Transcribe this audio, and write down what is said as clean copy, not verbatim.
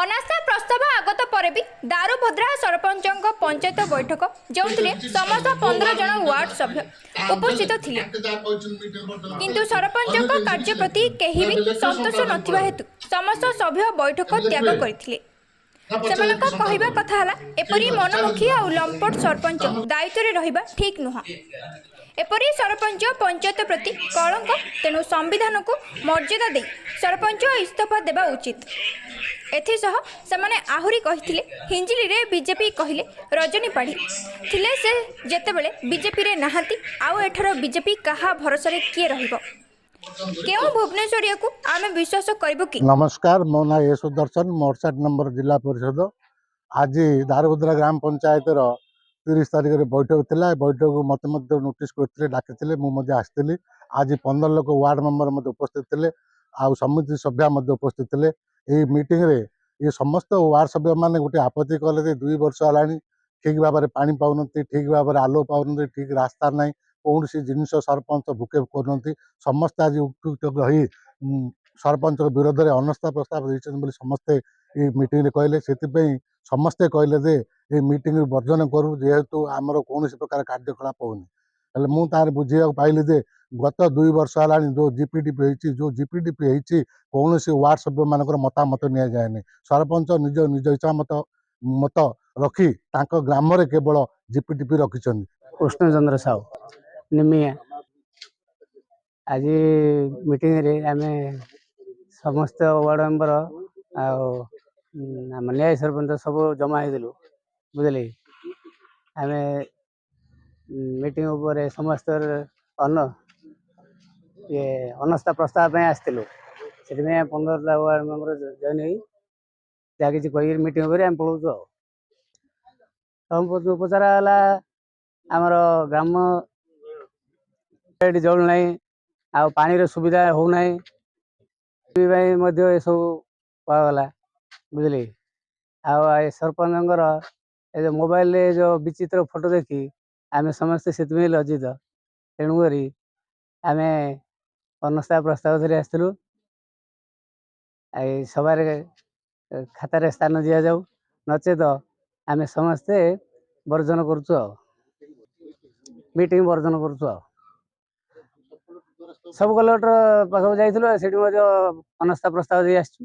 ଅନାସ୍ଥା ପ୍ରସ୍ତାବ ଆଗତ ପରେ ବି ଦାରୁଭଦ୍ରା ସରପଞ୍ଚଙ୍କ ପଞ୍ଚାୟତ ବୈଠକ, ଯେଉଁଥିରେ ସମସ୍ତ 15 ଜଣ ୱାର୍ଡ ସଭ୍ୟ ଉପସ୍ଥିତ ଥିଲେ, କିନ୍ତୁ ସରପଞ୍ଚଙ୍କ କାର୍ଯ୍ୟ ପ୍ରତି କେହି ବି ସନ୍ତୋଷ ନଥିବା ହେତୁ ସମସ୍ତ ସଭ୍ୟ ବୈଠକ ତ୍ୟାଗ କରିଥିଲେ। ସେମାନଙ୍କ କହିବା କଥା ହେଲା, ଏପରି ମନମୁଖୀ ଆଉ ଲମ୍ପଟ ସରପଞ୍ଚ ଦାୟିତ୍ୱରେ ରହିବା ଠିକ୍ ନୁହଁ। ଏପରି ସରପଞ୍ଚ ପଞ୍ଚାୟତ ପ୍ରତି କଳଙ୍କ। ତେଣୁ ସମ୍ବିଧାନକୁ ମର୍ଯ୍ୟାଦା ଦେଇ ସରପଞ୍ଚ ଇସ୍ତଫା ଦେବା ଉଚିତ। ଏଥିସହ ସେମାନେ ଆହୁରି କହିଥିଲେ, ହିଞ୍ଜିଳିରେ ବିଜେପି କହିଲେ ରଜନୀ ପାଢ଼ୀ ଥିଲେ। ସେ ଯେତେବେଳେ ବିଜେପିରେ ନାହାନ୍ତି, ଆଉ ଏଠାର ବିଜେପି କାହା ଭରସାରେ କିଏ ରହିବ? କେଉଁ ଭୁବନେଶ୍ୱରିଆକୁ ଆମେ ବିଶ୍ୱାସ କରିବୁ କି? ନମସ୍କାର, ମୋ ନାଁ ଏ ସୁଦର୍ଶନ, ମୋ 68 ନମ୍ବର ଜିଲ୍ଲା ପରିଷଦ। ଆଜି ଦାରୁଭଦ୍ରା ଗ୍ରାମ ପଞ୍ଚାୟତର 30 ତାରିଖରେ ବୈଠକ ଥିଲା। ଏ ବୈଠକକୁ ମୋତେ ମଧ୍ୟ ନୋଟିସ୍ କରିଥିଲେ, ଡାକିଥିଲେ, ମୁଁ ମଧ୍ୟ ଆସିଥିଲି। ଆଜି 15 ଲୋକ ୱାର୍ଡ଼ ମେମ୍ବର ମଧ୍ୟ ଉପସ୍ଥିତ ଥିଲେ ଆଉ ସମିତି ସଭ୍ୟା ମଧ୍ୟ ଉପସ୍ଥିତ ଥିଲେ। ଏଇ ମିଟିଂରେ ଏ ସମସ୍ତ ୱାର୍ଡ଼ ସଭ୍ୟମାନେ ଗୋଟେ ଆପତ୍ତି କଲେ ଯେ 2 ବର୍ଷ ହେଲାଣି ଠିକ୍ ଭାବରେ ପାଣି ପାଉନାହାନ୍ତି, ଠିକ୍ ଭାବରେ ଆଲୁଅ ପାଉନାହାନ୍ତି, ଠିକ୍ ରାସ୍ତା ନାହିଁ, କୌଣସି ଜିନିଷ ସରପଞ୍ଚ ଭୃକ୍ଷେପ କରୁନାହାନ୍ତି। ସମସ୍ତେ ଆଜି ଉତ୍କ୍ଷିପ୍ତ ରହି ସରପଞ୍ଚଙ୍କ ବିରୋଧରେ ଅନାସ୍ଥା ପ୍ରସ୍ତାବ ଦେଇଛନ୍ତି ବୋଲି ସମସ୍ତେ ଏଇ ମିଟିଂରେ କହିଲେ। ସେଥିପାଇଁ ସମସ୍ତେ କହିଲେ ଯେ ଏଇ ମିଟିଂ ବର୍ଜନ କରୁ, ଯେହେତୁ ଆମର କୌଣସି ପ୍ରକାର କାର୍ଯ୍ୟକଳାପ ହେଉନି। ହେଲେ ମୁଁ ତାର ବୁଝିବାକୁ ପାଇଲି ଯେ ଗତ 2 ବର୍ଷ ହେଲାଣି ଯେଉଁ ଜିପିଡିପି ହେଇଛି, କୌଣସି ୱାର୍ଡ଼ ସଭ୍ୟମାନଙ୍କର ମତାମତ ନିଆଯାଏନି। ସରପଞ୍ଚ ନିଜ ନିଜ ଇଚ୍ଛା ମତ ରଖି ତାଙ୍କ ଗ୍ରାମରେ କେବଳ ଜିପିଡିପି ରଖିଛନ୍ତି। କୃଷ୍ଣଚନ୍ଦ୍ର ସାହୁ, ନିମିଆ। ଆଜି ମିଟିଂରେ ଆମେ ସମସ୍ତ ୱାର୍ଡ଼ ମେମ୍ବର ଆଉ ଆମ ନ୍ୟାୟ ସରପଞ୍ଚ ସବୁ ଜମା ହେଇଥିଲୁ, ବୁଝିଲେ କି? ଆମେ ମିଟିଂ ଉପରେ ସମସ୍ତ ଇଏ ଅନାସ୍ଥା ପ୍ରସ୍ତାବ ପାଇଁ ଆସିଥିଲୁ। ସେଥିପାଇଁ ଆମେ 15ଟା ୱାର୍ଡ଼ ମେମ୍ବର ଜଏନ୍ ହେଇ ଯାହା କିଛି କହିକି ମିଟିଂ ଉପରେ ଆମେ ପଳଉଛୁ। ଆଉ ସମସ୍ତଙ୍କୁ ପଚରା ହେଲା, ଆମର ଗ୍ରାମ ଏଠି ଜଳୁନାହିଁ ଆଉ ପାଣିର ସୁବିଧା ହେଉନାହିଁ, ସେଥିପାଇଁ ମଧ୍ୟ ଏସବୁ କୁହାଗଲା, ବୁଝିଲେ କି? ଆଉ ଏ ସରପଞ୍ଚଙ୍କର ଏ ଯେଉଁ ମୋବାଇଲରେ ଯେଉଁ ବିଚିତ୍ର ଫଟୋ ଦେଖି ଆମେ ସମସ୍ତେ ସେଥିପାଇଁ ଲଜ୍ଜିତ। ତେଣୁକରି ଆମେ ଅନାସ୍ଥା ପ୍ରସ୍ତାବ ଧରି ଆସିଥିଲୁ। ଏଇ ସଭାରେ ଖାତାରେ ସ୍ଥାନ ଦିଆଯାଉ, ନଚେତ ଆମେ ସମସ୍ତେ ବର୍ଜନ କରୁଛୁ ଆଉ ମିଟିଂ ବର୍ଜନ କରୁଛୁ। ଆଉ ସବୁ କଲେକ୍ଟର ପାଖକୁ ଯାଇଥିଲୁ, ସେଠି ମଧ୍ୟ ଅନାସ୍ଥା ପ୍ରସ୍ତାବ ଦେଇ ଆସିଛୁ।